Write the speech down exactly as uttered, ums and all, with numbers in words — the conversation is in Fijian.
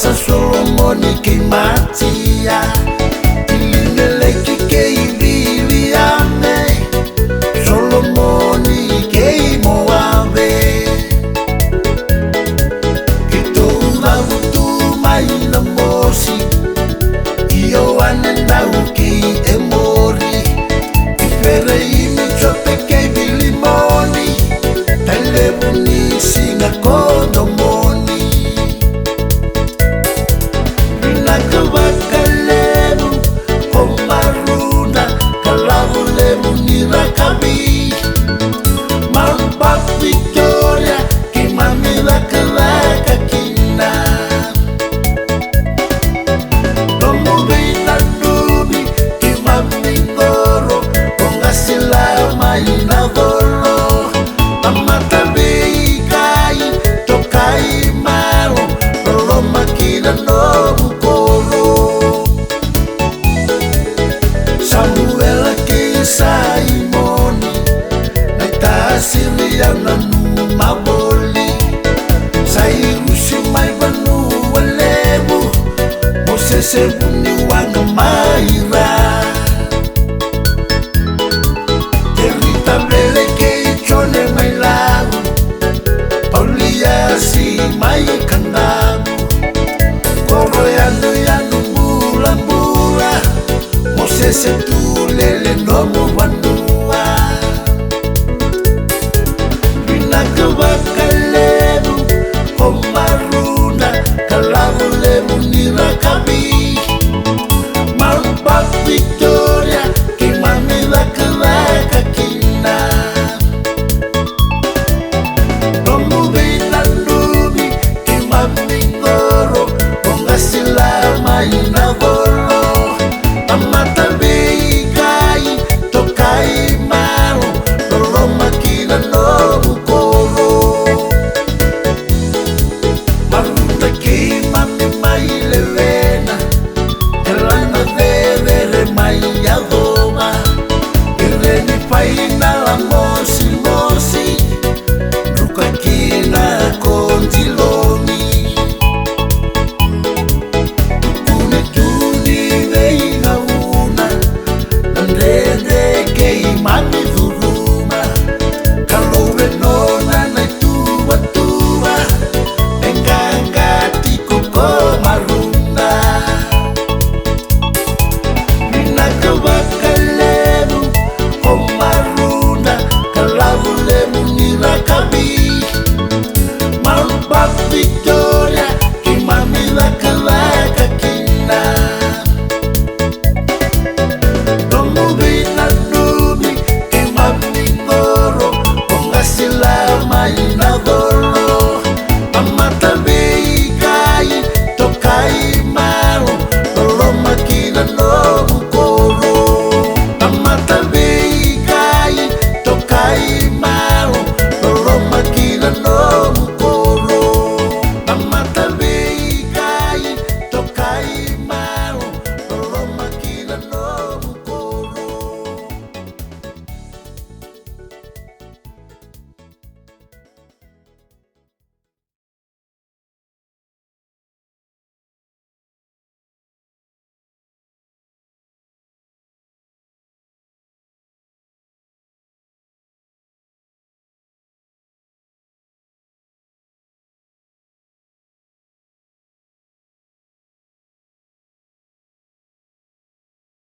Sa Solomoni kei Matia, Ilimeleki kei Viliame, Solomoni kei Moave. Keitou cavutu mai na mosi, Ioane Dau kei Emori, Ifereimi, Jope kei Vilimoni, Tailevu ni siga ko Domoni. Vinaka vakalevu ko Maruda, ka lavo levu ni rakavi. Mount Victoria, keimami cakacaka kina. Nomu veinanumi, keimami qoro, ko qasila mai na colo. Tamata veikai, tokai malo, loloma kina nomu koro. Samuela kei Saimoni, na Itasiria nanuma voli. Sairusi mai Vanua Levu, Mosese Vuniwaqa mai Ra. Terita Vele kei Jone mai Lau, Pauliasi mai Kadavu, koro yanuyanu bulabula, Mosese Tulele nomu vanua. Vinaka vakalevu ko Maruda, ka lavo levu ni rakavi. Mount Victoria, keimami cakacaka kina. Nomu veinanumi, keimami qoro, ko qasila mai na colo. Tamata veikai, tokai malo, loloma kina nomu koro. Maruda keimami mai Lewena, Elana Cecere mai Yacova, Ireni Fainala Mosimosi,